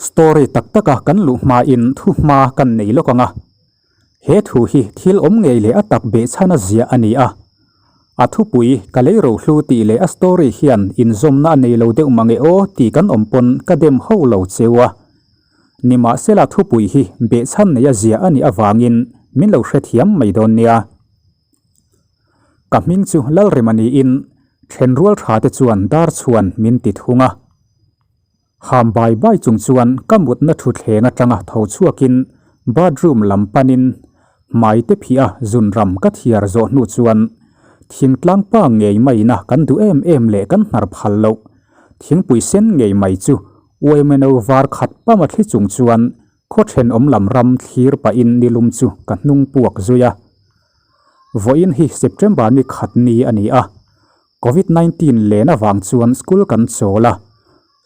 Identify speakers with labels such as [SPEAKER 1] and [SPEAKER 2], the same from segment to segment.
[SPEAKER 1] Story tak taka kan luh hmain thu hma kan nei lawk ang a. He thu hi thil awm ngei leh a tak behchhan a ziah a ni a. A thupui ka lei rohlu tih leh a story hian inzawmna a nei lo deuh mange aw tih kan awm pawn ka dem hauh lo cheu a. Nimahsela thupui hi behchhan nei a ziah a nih avangin min lo hrethiam mai dawn nia. Ka hming chu Lalrema niin thenrual tha te chuan dar chhuan min ti thung a. Ham bai bai chung chuan ka mutna thutthleng atanga tho chhuakin bathroom lam panin hmai te phih a zunram ka thiar zawh hnu chuan thingtlang pa ngei maina kan duh em em leh kan hnar phal loh thingpui sen ngei mai chu uaimeno var khat pam a thli chung chuan khaw thenawm lam ram thlir pahin nilum chu ka hnung puak zui a. Vawiin hi September ni khat ni a ni a, Covid 19 len avang chuan school kan chawl a,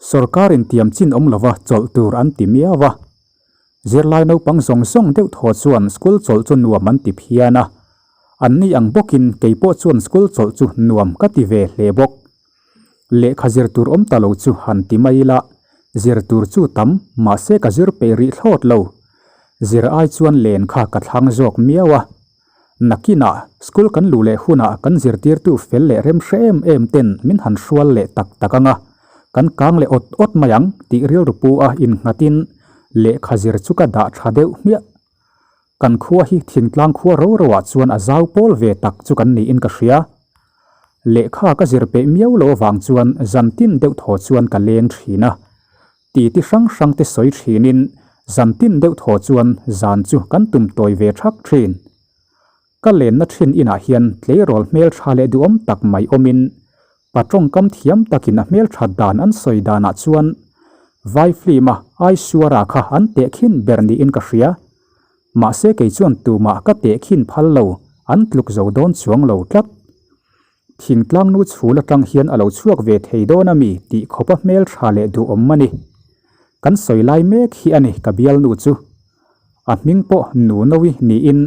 [SPEAKER 1] sorkar in tiam chin awm lova chawlh tur an ti miau a. Zirlai naupang zawng zawng deuh thaw chuan school chawlh chu nuam an ti phian a, anni ang bawkin kei pawh chuan school chawlh chu nuam ka ti ve hle bawk. Lehkha zir tur awm ta lo chu han ti mai ila, zir tur chu tam mahse ka zir peih rih thlawt lo. Zir ai chuan len kha ka thlang zawk miau a. Nakinah, school kan luh leh hunah kan zirtirtu fel leh rem hre em em ten min han hrual leh tak tak ang a, kan kang leh awt awt mai ang tih rilru pu a innghatin lehkha zir chu ka dah tha deuh hmiah. Kan khua hi thingtlang khua ro roah chuan a zau pawl ve tak chu kan niin ka hria. Lehkha ka zir peih miau lo avang chuan zantin deuh thaw chuan ka leng thin a. Ti ti hrang hrang te sawi thinin zan tin deuh thaw chuan zan chu kan tum tawi ve thak thin. Ka lenna thin inah hian tleirawl hmeltha leh duhawm tak mai awmin pa tawngkam thiam takin a hmelthat dan an sawi danah chuan vai film a Aishwarya kha an tehkhin ber niin ka hria. Mahse kei chuan tumah ka tehkhin phal lo, an tluk zo dawn chuang lo tlat. Thingtlang nu chhul atang hian a lo chhuak ve thei dawn a mi tih khawpa hmel tha leh duhawm a ni. Kan sawi lai mek hi a ni ka bialnu chu. A hming pawh Nunoui niin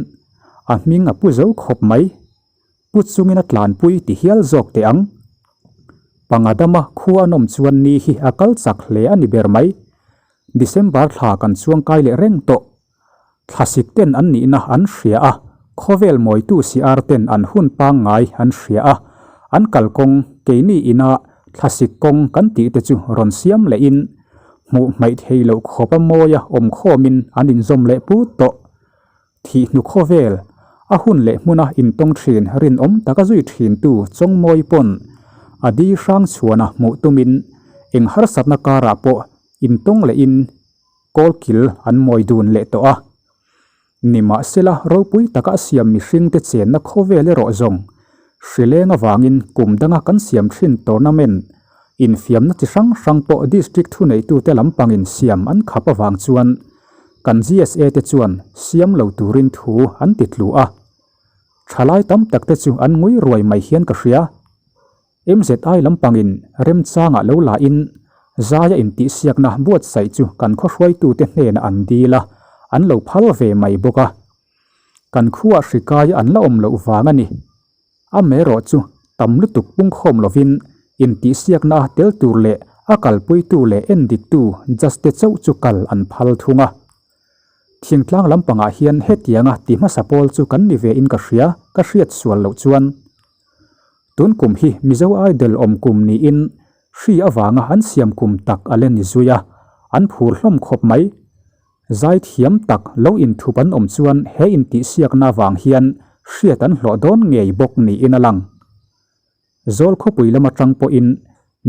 [SPEAKER 1] a hming a pu zo khawp mai. Pu chungin a tlanpui ti hial zawk teh ang. Pangadama khua a nawm chuan ni hi a kal chak hle a ni ber mai. December thla kan chuangkai leh reng tawh. Thlasik ten an nihna an hria a, khawvel mawitu siar ten an hun pangngai an hria a, an kalkawng keini ina thlasik kawng kan tih te chu rawn siam lehin hmuh hmaih thei loh khawpa mawia awm khawmin an inzawm leh put tawh. Thihnu khawvel, a hun leh hmuna intawng thin rinawm taka zui thintu Chawngmawi pawn a di hrang chhuana hmuh tumin eng harsatna karah pawh intawng lehin Kawlkil an mawi dun leh tawh a. Nimahsela ropui taka a siam mihringte chenna khawvel erawh zawng hrileng avangin kum danga kan siam thin tournament infiamna chi hrang hrang pawh district thuneitute lampangin siam an khap avang chuan kan GSA te chuan siam lo turin thu an ti tlu a. Thalai tam takte chu an ngui ruai mai hian ka hria. MZI lampangin remchangah lo la in zaia intihsiakna buatsaih chu kan khawhruaitute hnenah an dil a, an lo phal ve mai bawk a. Kan khuaa hri kai an la awm loh vang a ni. Amaherawh chu tam lutuk pungkhawm lovin intihsiakna a tel tur leh a kalpuitu leh endiktu judge te chauh chu kal an phal thung a. Thingtlang lampangah hian hetianga ti hmasa pawl chu kan ni ve in ka hria, ka hriat sual loh chuan. Tun kum hi Mizo Idol awm kum niin hri avanga an siam kum tak a la ni zui a, an phur hlawm khawp mai. Zaithiam tak lo inthup an awm chuan he intihsiakna avang hian hriat an hlawh dawn ngei bawk niin a lang. Zawl khawpui lam atang pawhin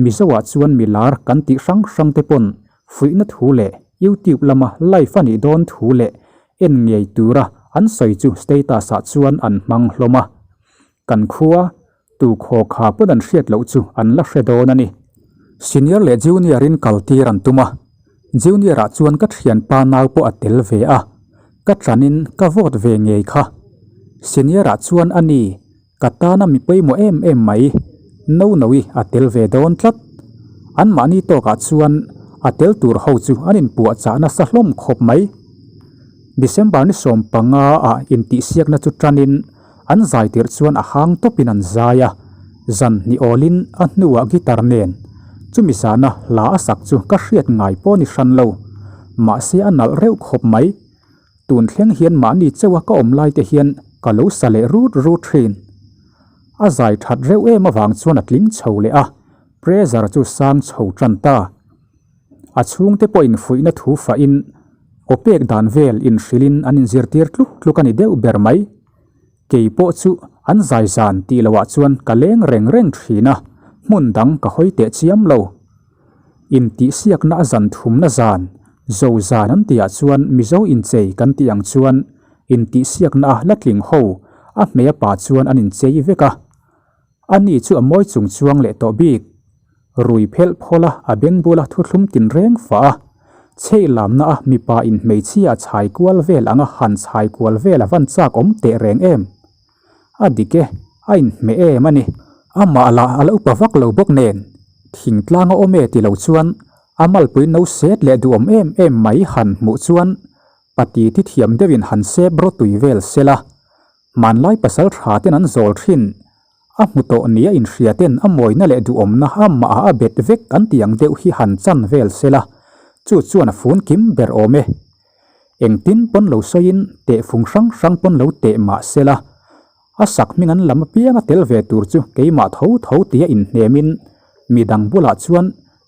[SPEAKER 1] Mizo-ah chuan mi lar kan tih hrang hrang te pawn fuihna thu leh YouTube lama live a nih dawn thu leh en ngei tura an sawi chu status-ah chuan an hmang hlawm a. Kan khua, tu khaw kha pawn an hriat loh chu an la hre dawn a ni. Senior leh Junior in kal tir an tum a, Junior ah chuan ka thianpa nau pawh a tel ve a, ka ṭan in ka vote ve ngei kha. Senior ah chuan a ni, ka tana mi pawimawh em em mai, no no i a tel ve dawn tlat. An mahni tawkah chuan a tel tur ho chu an inpuahchah nasa hlawm khawp mai. December ni 15 ah intihsiakna chu ṭanin An zai tirh chuan a hang tawpin an zai a, zan hnih awlin a hnuah guitar nen chumi zana hla a sak chu ka hriat ngai pawh ni hran lo. Mahse a nalh reuh khawp mai. Tun thleng hian mahni chauha ka awm lai te hian ka lo sa leh rut rut thin. A zai that reuh em avang chuan a tling chho leh a, pressure chu sang chho tan ta. A chhungte pawhin fuihna thu fahin aw pek dan vel inhrilhin an inzirtir tluk tluk a ni deuh ber mai. Kei pawh chu an zai zan tih loah chuan ka leng reng reng thin a, hmun dang ka hawi teh chiam lo. Intihsiakna a zan thumna zan, zo zan an tihah chuan Mizo inchei kan tih ang chuan intihsiakna a la tling ho a hmei a pa chuan an inchei vek a. Ani chu a mawi chung chuang leh tawh bik. Rui phelh phawl a, a beng bula thuthlum tin reng fah a. Chheih lamna a mipa in hmeichhia a chhai kual vel anga han chhai kual vel a van chak awm teh reng em. A dik e, a inhmeh em a ni. Amah lah a la upa vak lo bawk nen, thingtlang a awm e ti lo chuan a malpui no set leh duhawm em em mai han hmuh chuan pati thi thiam deuhin han sep rawtui vel sela. Hmanlai pasal tha ten an zawl thin. A hmu tawh nia inhria ten a mawina leh duhawmna amah ah a bet vek an tih ang deuh hi han chan vel sela, chu chuan a fun kim ber awm e. Engtin pawn lo sawiin tehfung hrang hrang pawn lo teh mah sela, a sak hming an lam apianga tel ve tur chu keimah tho tho tia inhnemin midang bulah chuan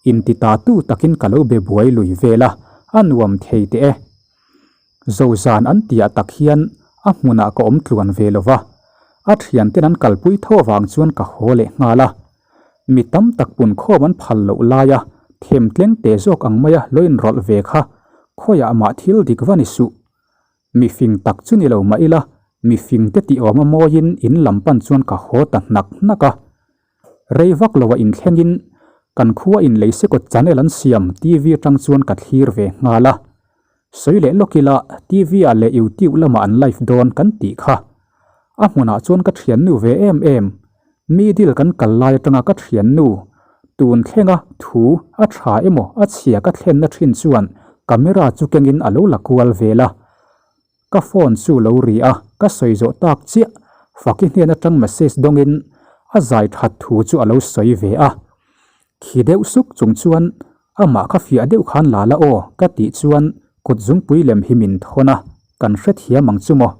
[SPEAKER 1] intitatu takin ka lo be buai lui vel a, a nuam thei teh e. Zozan an tihah tak hian a hmunah ka awm tluan ve lo va, a thianten an kalpui tho avang chuan ka haw leh nghal a. Mi tam tak punkhawm an phal loh laia themtleng teh zawk ang maia lo inrawlh ve kha khawiah mah thil dik va ni suh. Mi fing tak chu ni lo mah ila, mi fingte tih awm a mawiin in lam pan chuan ka haw ta hnak hnak a. Rei vak loah inthlengin kan khua inleisekawt channel an siam TV atang chuan ka thlir ve nghal a. Sawi leh lawk ila TV ah leh YouTube lamah an live dawn kan tih kha. A hmunah chuan ka thiannu ve em em. Middle kan kal lai atanga ka thiannu tun thlenga thu a tha emaw a chhia ka thlenna thin chuan camera chu kengin a lo la kual vel a. Ka phone chu lo ri a, ka sawi zawh tak chiah Faki hnen atang message dawngin a zai that thu chu a lo sawi ve a. Khi deuh suk chung chuan amah kha fiah deuh khan la la aw ka tih chuan kut zungpui lem hi min thawn a, kan hrethiam ang chu maw.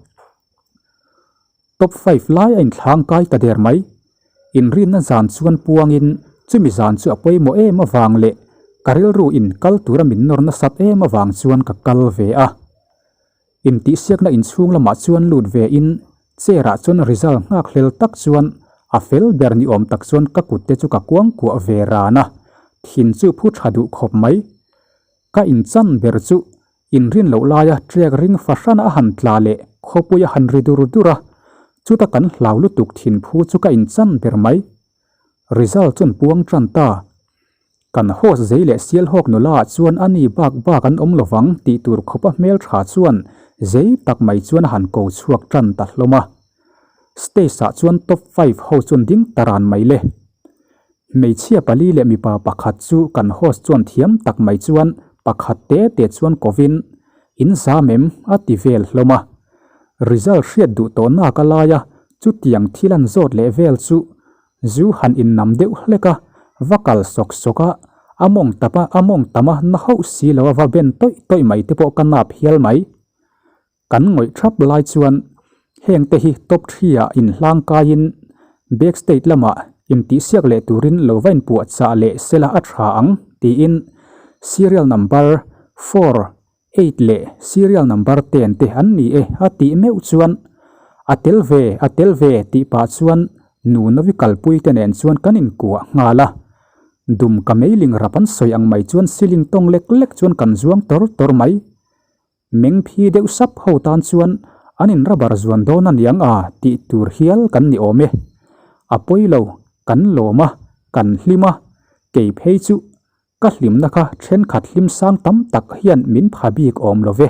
[SPEAKER 1] Top five lai a inthlâng kai ta der mai. Inrinna zan chuan puangin chumi zan chu a pawimawh em avang leh ka rilru in kal tura min nawr nasat em avang chuan ka kal ve a. Intihsiakna inchhung lamah chuan lut ve in chair ah chuan result nghak hlel tak chuan a fel ber ni awm tak chuan ka kut te chu ka kuang kuah ve ran a, thin chu phu tha duh khawp mai. Ka inchan ber chu inrin loh laia trek ring fahran a han tla leh khawpui a han ri dur dur a, chuta kan hlau lutuk thin phu chu ka inchan ber mai. Result chuan puang tan ta. Kan host zei leh Sialhawk nula ah chuan a ni bak bak an awm lovang tih tur khawp a hmeltha chuan zei tak mai chuan a han ko chhuak tan ta hlawm a. Stage ah chuan top five ho chuan ding ta ran mai le. Hmeichhia pali leh mipa pakhat chu kan host chuan thiam tak mai chuan pakhat te te chuan kovin in zam em a ti vel hlawm a. Result hriat duh tawh nak a lai a chutiang thil an zawt leh vel chu Zu han innam deuh hlek a, va kal sawk sawk a, a mawng tap a, a mawng tam a, na hauh si lo a va ben tawih tawih mai te pawh ka nap hial mai. Kan ngawih thap lai chuan heng te hi top three ah inhlang kaiin back state lamah intihsiak leh turin lo va inpuahchah leh sela a tha ang tiin serial number four Eight leh serial number ten te an ni e a tih meuh chuan a tel ve a tel ve tih pah chuan nu nawi kalpui te nen chuan kan inkuah nghal a. Dum ka meiling rap an sawi ang mai chuan ceiling tawng lek lek chuan kan zuang tawr tawr mai. Meng phi deuh sap ho tan chuan an in rubber zuan dawn aniang a tih tur hial kan ni awm e. A pawi lo, kan lawm a, kan hlim a, kei phei chu ka hlimna kha thenkhat hlim sang tam tak hian min pha bik awm lo ve.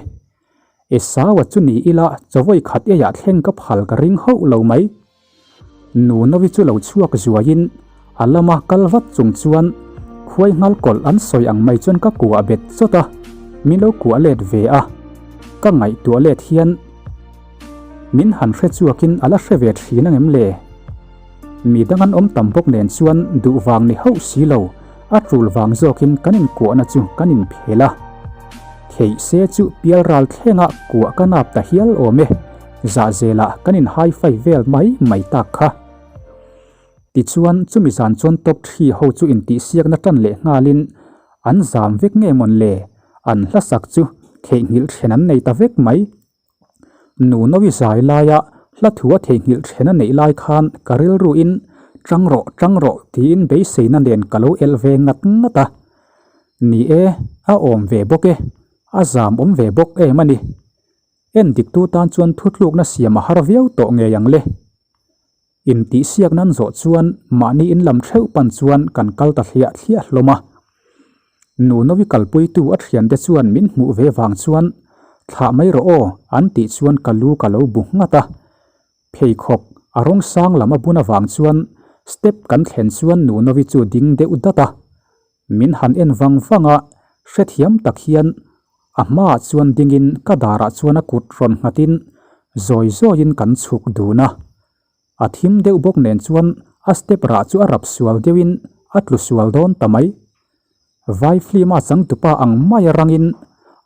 [SPEAKER 1] Esau-a chu ni ila chawawi khat eiah thleng ka phal ka ring hauh lo mai. Nu Novi chu lo chhuak zuaiin a lama kal vat chung chuan khuai nghal kawlh an sawi ang mai chuan ka kuah bet chawt a, min lo kuah let ve a. Ka ngaihtuah let hian min han hre chuakin a la hre ve thin angem le? Mi dang an awm tam bawk nen chuan duh vang ni hauh si lo, a tul vang zawkin kan inkuahna chu kan inphel a. Theih se chu pialral thlenga kuah ka nap ta hial awm e. Zahzelah kan in high five vel mai mai tak kha. Tichuan chumi zan chuan top thi ho chu intihsiakna tan leh nghalin an zam vek nge mawn le, an hlasak chu theihnghilh then an nei ta vek mai. Nu Novi zai laia hla thu a theihnghilh then a neih lai khan ka rilruin tang rawh tang rawh tiin beiseina nen ka lo elh ve ngat ngat a. Ni e, a awm ve bawk e, a zam awm ve bawk em a ni. En diktu tan chuan thutlukna siam a har viau tawh ngei ang le. Intihsiak nan zawh chuan mahni in lam theuh pan chuan kan kal ta thliah thliah hlawm a. Nu Novi kalpuitu a thiante chuan min hmuh ve vang chuan thlah mai rawh aw an tih chuan ka lu ka lo bu nghat a. Pheikhawk a rawng sang lam a bun avang chuan step kan thlen chuan Nu Novi chu ding deuh dat a. Min han en vang vang a, hrethiam tak hian a hmaah chuan dingin ka darah chuan a kut rawn nghatin zawi zawiin kan chhuk dun a. A thim deuh bawk nen chuan a step rah chu a rap sual deuhin a tlu sual dawn ta mai. Vai film-a changtupa ang maia rangin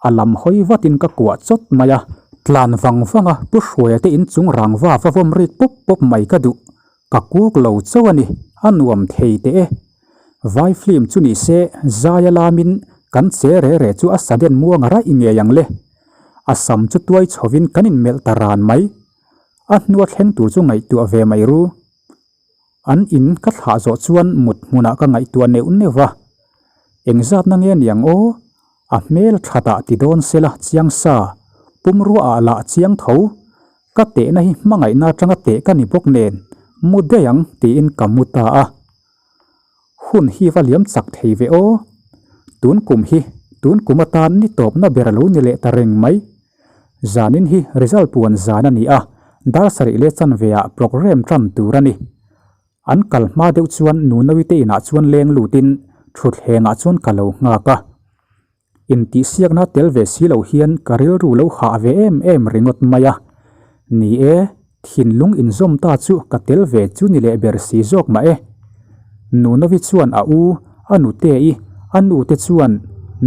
[SPEAKER 1] a lam hawi vatin ka kuah chawt mai a. Tlan vang vang a Pu Hruaia te inchung rangva va vawm rik pawp pawp mai ka duh. Ka kuk lo chauh a ni, a nuam thei teh e. Vai film chu ni se zaia lamin kan che re re chu a sudden muang a raih ngei ang le. A sam chu tuai chhovin kan inmelh ta ran mai. A hnua thleng tur chu ngaihtuah ve mai ru. An in ka thlah zawh chuan mut hmunah ka ngaihtuah neuh neuh va. Engzatna nge niang aw? A hmel thatah ti dawn sela chiang sa, pumruaah lah chiang tho. Ka tehna hi hmangaihna atanga teh ka ni bawk nen, mu daih ang tiin ka mu ta a. Hun hi va liam chak thei ve aw. Tun kum hi tun kum atan ni tawpna ber a lo ni leh ta reng mai. Zanin hi result puan zan a ni a, dar sarih leh chanve ah programme tan tur a ni. An kal hma deuh chuan Nunawi te inah chuan leng lutin thutthleng ah chuan ka lo nghak a. Intihsiakna tel ve si lo hian ka rilru lo hah ve em em ringawt mai a. Ni e, thinlung inzawm ta chu ka tel ve chu ni leh ber si zawk mah e. Nunovi chuan a u, a nute-i, a nute chuan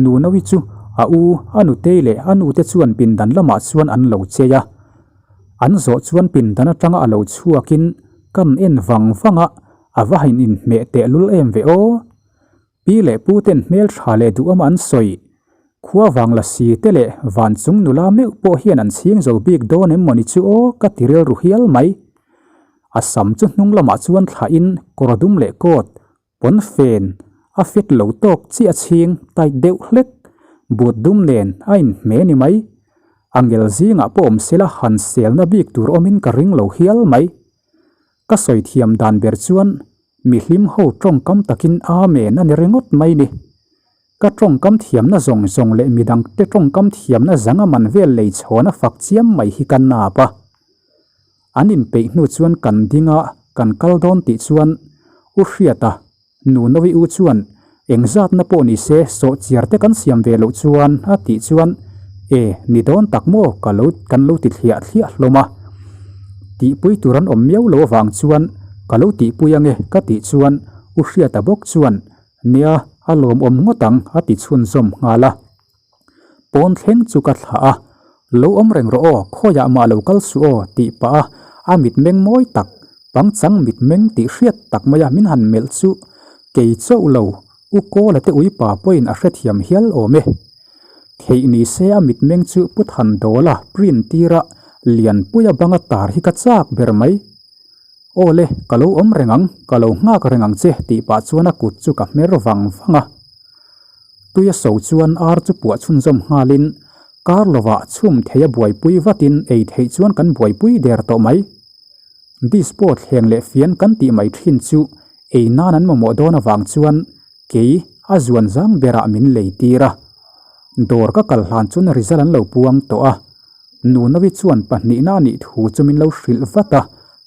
[SPEAKER 1] Nunovi chu a u, a nutei leh a nute chuan pindan lamah chuan an lo chei a. An zawh chuan pindan atanga a lo chhuakin kan en vang vang a, a va han inhmeh tehlul em ve aw. Pi leh pu ten hmel tha leh duhawm an sawi. Khua vang la si te leh van chung nula meuh pawh hian an chhing zo bik dawn em mawni chu aw ka ti rilru hial mai. A sam chu hnung lamah chuan thlah in kawr dum leh coat, pawn fen, a fit lo tawk chiah a chhing tight deuh hlek, but dum nen a inhme ni mai. A ngel zingah pawh awm sela han selna bik tur awmin ka ring lo hial mai. Ka sawi thiam dan ber chuan mi hlim ho tawngkam takin Amen a ni ringawt mai ni. Ka tawngkam thiamna zawng zawng leh midangte tawngkam thiamna zanga man vel lei chhawn a fak chiam mai hi ka nap a. An inpeih hnu chuan kan ding a, kan kal dawn tih chuan U Hriata Nu Novi u chuan, Engzatna pawh ni se, sawhchiar te kan siam ve loh chuan, a tih chuan, E, ni dawn tak maw, ka lo, kan lo ti thliah thliah hlawm a. Tihpui tur an awm miau lo avang chuan, Ka lo tihpui ange, ka tih chuan, U Hriata bawk chuan, Nia, a lawmawm ngawt ang, a ti chhunzawm nghal a. Pawn thleng chu ka thlah a, Lo awm reng rawh aw, khawiah mah lo kal suh aw tih pah a, a mitmeng mawi tak, pangchang mitmeng tih hriat tak maia min han melh chu kei chauh lo, U Kawla te uipa pawhin a hrethiam hial awm e. Theih ni se a mitmeng chu Pu Thandawla print tira Lianpuia banga tar hi ka chak ber mai. Aw le, ka lo awm reng ang, ka lo nghak reng ang che tih pah chuan a kut chu ka hmer vang vang a. Tui a so chuan ar chu puah chhunzawm nghalin kar lovah chhum thei a buaipui vatin ei theih chuan kan buaipui der tawh mai. Dispo thleng leh fian kan tih mai thin chu ei nan an mamawh dawn avang chuan kei a zuan zang berah min lei tir a. Dawr ka kal hlan chuan result an lo puang tawh a. Nunovi chuan pahnihna a nih thu chu min lo hrilh vat a,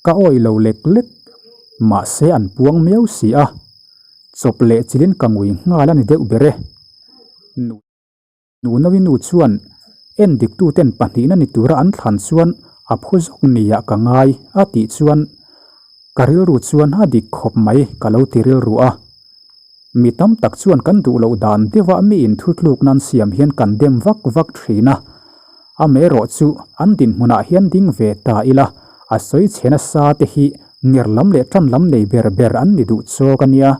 [SPEAKER 1] ka awih lo lek lek. Mahse an puang miau si a. Chawp leh chilin ka ngui nghal a ni deuh ber e. Nunovi nu chuan en diktuten pahnihna ni tura an thlan chuan a phu zawk niah ka ngai a tih chuan ka rilru chuan a dik khawp mai ka lo ti rilru a. Mi tam tak chuan kan duh loh dan deuhah mi inthutluk nan siam hian kan dem vak vak thin a. Amaherawh chu an dinhmunah hian ding ve ta ila a sawi chhe nasa te hi nger lam leh tan lam nei ber ber an ni duh chawk a nia.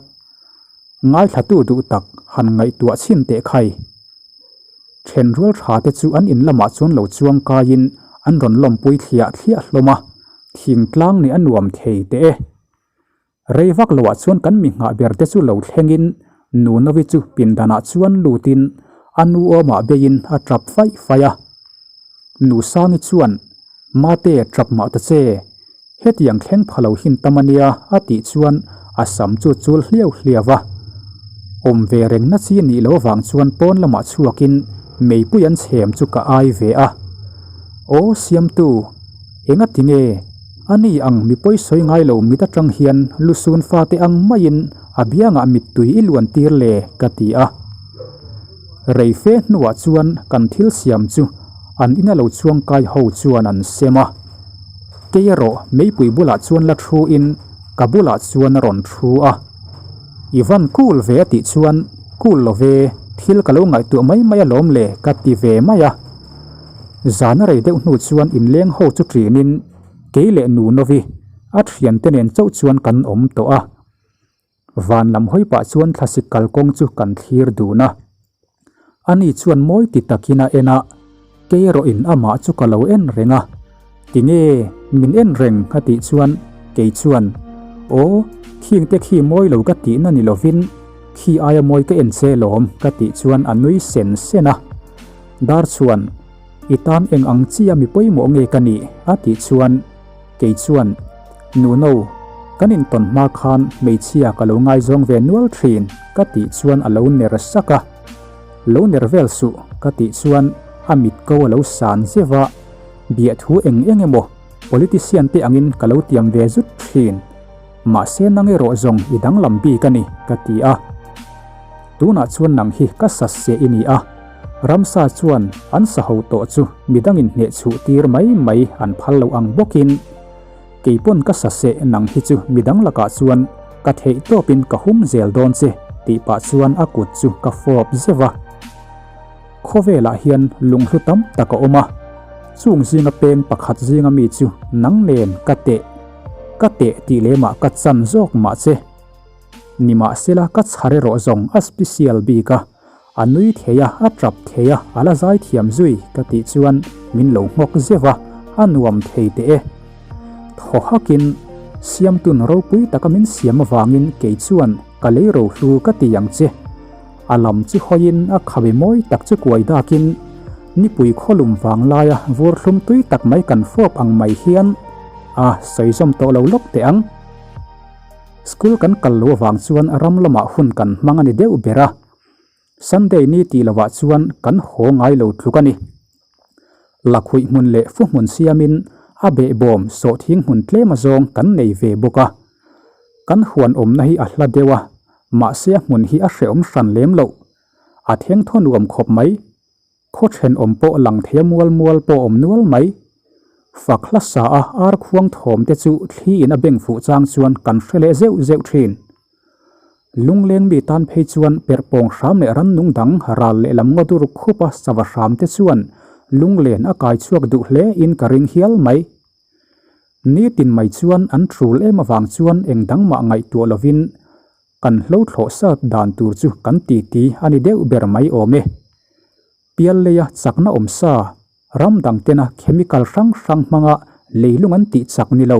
[SPEAKER 1] Ngaithlatu duh tak han ngaihtuah chhin teh khai. Thenrual tha te chu an in lamah chuan lo chuang kaiin an rawn lawmpui thliah thliah hlawm a, thingtlang nih a nuam thei teh e. Rei vak loah chuan kan mi nghah ber te chu lo thlengin Nunovi chu pindanah chuan lutin a nu awmah beiin a tap faih faih a. Nusangi chuan, Mate, tap mah ta che. Hetiang thleng pha lo hin tam a nia a tih chuan a sam chu chul hliau hliau a. Awm ve reng na chi nih loh avang chuan pawn lamah chhuakin meipui an chhem chu ka ai ve a. Aw Siamtu, enga tinge? A ni ang mi pawi sawi ngai lo mit atang hian lusun fate ang maiin a biangah mittui i luan tir le ka ti a. Rei fe hnuah chuan kan thil siam chu an ina lo chuang kai ho chuan an sem a. Kei erawh meipui bulah chuan la thu in ka bulah chuan a rawn thu a. I van cool ve a tih chuan cool lo ve, thil ka lo ngaihtuah mai mai alawm le ka ti ve mai a. Zan a rei deuh hnu chuan inleng ho chu ṭinin kei leh nu Novi a thiante nen chauh chuan kan awm tawh a. Van lam hawi pah chuan thlasik kalkawng chu kan thlir dun a. Ani chuan mawi ti takin a en a, kei erawhin amah chu ka lo en reng a. Tinge min en reng a tih chuan kei chuan, Aw, khingte khi mawi lo ka tihna ni lovin khi aia mawi ka en che lawm ka tih chuan a nui sen sen a. Dar chuan, I tan eng ang chia mi pawimawh nge ka nih? a tih chuan kei chuan, Nuno, kan intawn hma khan hmeichhia ka lo ngaizawng ve nual thin, ka tih chuan a lo ner sak a. Lo ner vel suh, ka tih chuan a mit ko a lo san zeuh a, biahthu eng eng emaw politician te angin ka lo tiam ve zut thin. Mahse nang erawh zawng i danglam bik a ni, ka ti a. Tunah chuan nang hi ka sa seh i ni a, ramsa chuan an sa ho tawh chu midangin hneh chhuh tir mai mai an phal lo ang bawkin kei pawn ka sa seh nang hi chu midang lakah chuan ka theih tawpin ka hum zel dawn che tih pah chuan a kut chu ka fawp zeuh a. Khawvelah hian lunghlu tam tak a awm a, chung zinga peng pakhat zinga mi chu nang nen ka teh ka teh tih lemah ka chan zawk mah che. Nimahsela ka chhar erawh zawng a special bik a, a nui thei a, a tap thei a, a la zai thiam zui ka tih chuan min lo nghawk zeuh a, a nuam thei teh e. Thaw hakin Siamtun ropui taka min siam avangin kei chuan ka lei rohlu ka ti ang che. A lam chu hawiin a khabe mawi tak chu kuai dakin nipui khawlum vang laia vur thlum tui tak mai kan fawp ang mai hian a sawi zawm tawh lo lawk teh ang. School kan kal lo avang chuan ram lamah hun kan hmang a ni deuh ber a, Sunday ni tih lovah chuan kan haw ngai lo tluk a ni. Lakhuih hmun leh fu hmun siamin a behbawm sawhthing hmun tlem azawng kan nei ve bawk a. Kan huan awmna hi a hla deuh a, mahse a hmun hi a hrehawm hran lem loh. A thengthaw nuam khawp mai. Khaw thenawm pawh lang thei a mual mual pawh awm nual mai. Fak hla sa a ar khuang thawm te chu thli in a beng fuh chang chuan kan hre leh zeuh zeuh thin. Lungleng mi tan phei chuan perhpawng hram leh rannung dang ral leh lam ngaw dur khup a sava hram te chuan lunglen a kai chhuak duh hle in ka ring hial mai. Nitin mai chuan an tul em avang chuan eng dang mah ngaihtuah lovin Kan hlo thlawh sat dan tur chu kan titi a ni deuh ber mai awm e. Pialleia chakna awm sa, ram dang tena chemical hrang hrang hmanga leilung an tih chak ni lo.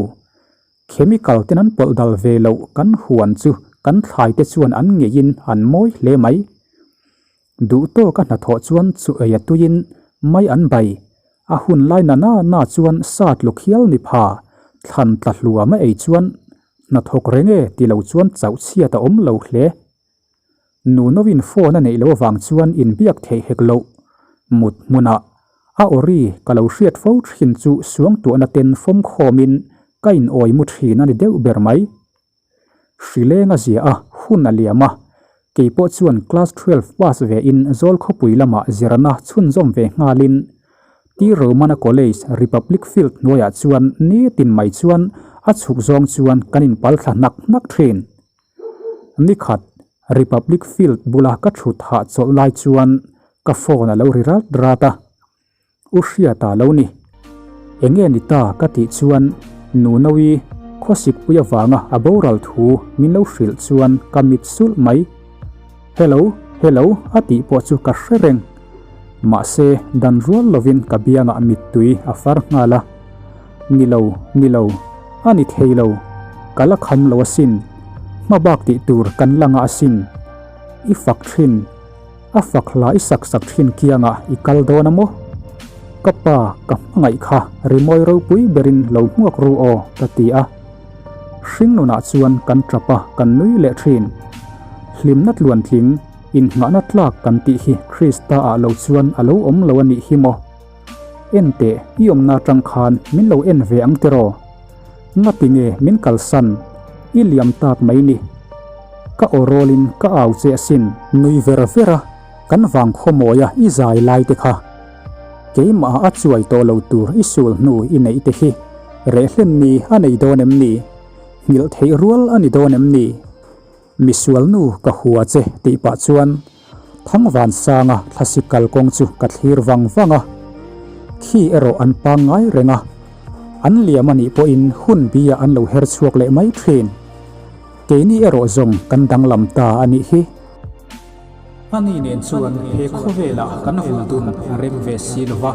[SPEAKER 1] Chemical ten an pawlh dal ve loh kan huan chu kan thlai te chuan an ngeihin an mawi hle mai. Duh tawka hnathawh chuan chu ei a tuiin mai an bai. A hun lai na na na chuan sa tluk hial ni pha. Thlan tla hluam a ei chuan hnathawk reng e ti lo chuan chauh chhiat a awm lo hle. Nunovin phone a neih loh avang chuan inbiak theih hek loh. Mut hmunah a awri ka lo hriat fo thin chu suangtuahna ten fawm khawmin ka inawi mu thin a ni deuh ber mai. Hrileng a zia a, hun a liam a, kei pawh chuan class 12 pass ve in Zawl khawpui lamah zirna chhunzawm ve nghalin T Romana College Republic Field hnuaiah chuan nitin mai chuan a chhuk zawng chuan kan inpal thla hnak hnak thin. Nikhat, Republic Field bula ka thut hahchawlh lai chuan ka phone a lo ri rat rat a. U Hriata lo ni. Enge ni ta ka tih chuan Nunoui khawsikpui avanga a boral thu min lo hrilh chuan ka mit sulh mai. Hello, hello a tih pawh chu ka hre reng. Mahse dan rual lovin ka biangah mittui a far nghal a. Ni lo, ni lo, a ni thei lo. Ka la kham lo asin. Hma bak tih tur kan la ngah asin. I fak thin. A fak hla i sak sak thin kiangah i kal dawn a maw? Ka pa, ka hmangaih kha rimawi ropui berin lo hmuak ru aw, ka ti a. Hringnunah chuan kan tap a, kan nui leh thin. Hlimna tluantling, inngahna tlak kan tih hi Krista ah lo chuan a lo awm lo a nih hi maw? En teh, i awmna atang khan min lo en ve ang tiraw? Ngati nge min kalsan? I liam tak mai ni. Ka aw rawlin ka au che asin. Nui ver ver a, kan vang khawmawia i zai lai te kha. Keimah a chuai tawh lo tur i sul hnu i neih te hi rehhlen ni a nei dawn em ni? Nghilh theih rual a ni dawn em ni? Misual nu ka hua che tih pah chuan Thangvansanga thlasi kalkawng chu ka thlir vang vang a, khi erawh an pangngai reng a, an liam a nih pawhin hun bi ah an lo her chhuak leh mai thin. Keini erawh zawng kan danglam ta a nih hi. Ani nen chuan he khawvelah kan vul dun a rem ve si lo va,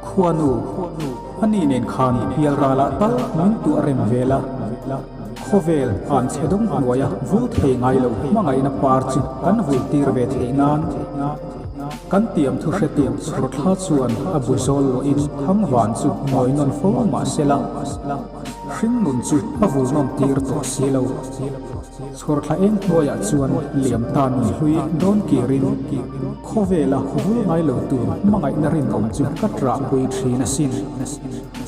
[SPEAKER 1] khuanu, ani nen khan pialralah tal min tuah rem ve la. Khawvel an chhe dawng hnuaia vul thei ngai lo hmangaihna par chu kan vul tir ve theih nan kan tiam thu hre tur chhawrthla chuan a bu zawl luahin thangvan chu ngawi nawn fo mah se la, hringnun chu a vul nawn tir tawh si lo. Chhawrthla eng hnuaiah chuan liam ta nun hlui dawn kirin khawvela vul ngai lo tur hmangaihna rinawm chu ka ṭahpui ṭhin asin.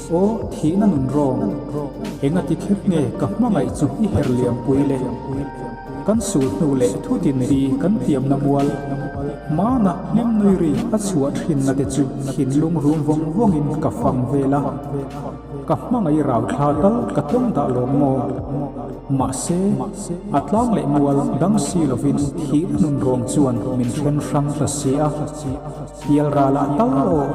[SPEAKER 1] Aw, thihna nun rawng, enga ti kher nge ka hmangaih chu i her liampui le? Kan sul hnu leh thutin bi kan tiamna mual, hmana hlim nui ri a chhuah thinna te chu thinlung rum vawng vawngin ka fang vel a, ka hmangaih rau thla tal ka tawng dah lawm maw? Mahse, a tlang leh mual dang si lovin thihna nun rawng chuan min then hrang ta si a, pialralah tal aw.